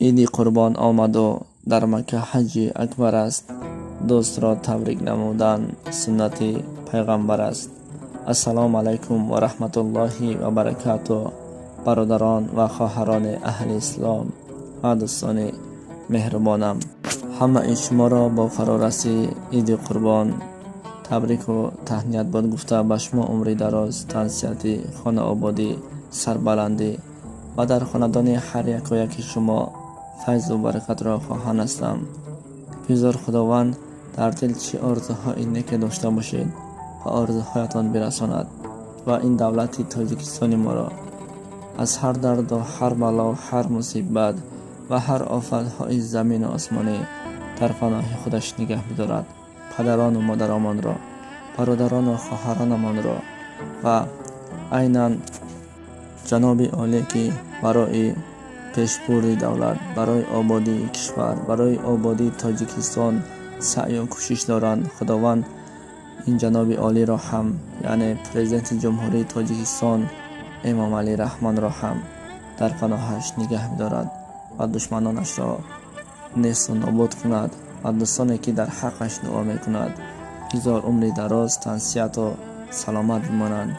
Иди Қурбон омаду дар Макка ҳаҷи акбар аст. Дӯстро табрик намудан суннати пайғамбар аст. Ассалому алайкум ва раҳматуллоҳи ва баракату, бародарон ва хоҳарони аҳли ислом ва дӯстони меҳрубонам. Ҳамаи шуморо бо фарорасии Иди Қурбон табрику таҳният бод гуфта, ба шумо умри дароз, тансиҳатӣ, хонаободӣ, сарбаландӣ ва дар хонадони ҳар яко яки шумо файзу баракатро хоҳон ҳастам. Бигзор Худованд дар дил чӣ орзуҳои неке дошта бошед, ба орзуҳоятон бирасонад ва ин давлати Тоҷикистони моро аз ҳар дарду ҳар бало, ҳар мусибат ва ҳар офатҳои замину осмонӣ дар паноҳи худаш нигаҳ бидорад. Падарону модаромонро, бародарону хоҳаронамонро ва айнан ҷаноби олие, ки барои пешбурди давлат, барои ободии кишвар, барои ободии Тоҷикистон саъю кӯшиш доранд, Худованд ин ҷаноби олиро ҳам, яъне Президенти Ҷумҳурии Тоҷикистон Эмомалӣ Раҳмонро ҳам дар паноҳаш нигаҳ бидорад ва душманонашро несту нобуд кунад ва дӯстоне, ки дар ҳаққаш дуо мекунад, бигзор умри дароз, тансиҳату саломат бимонанд.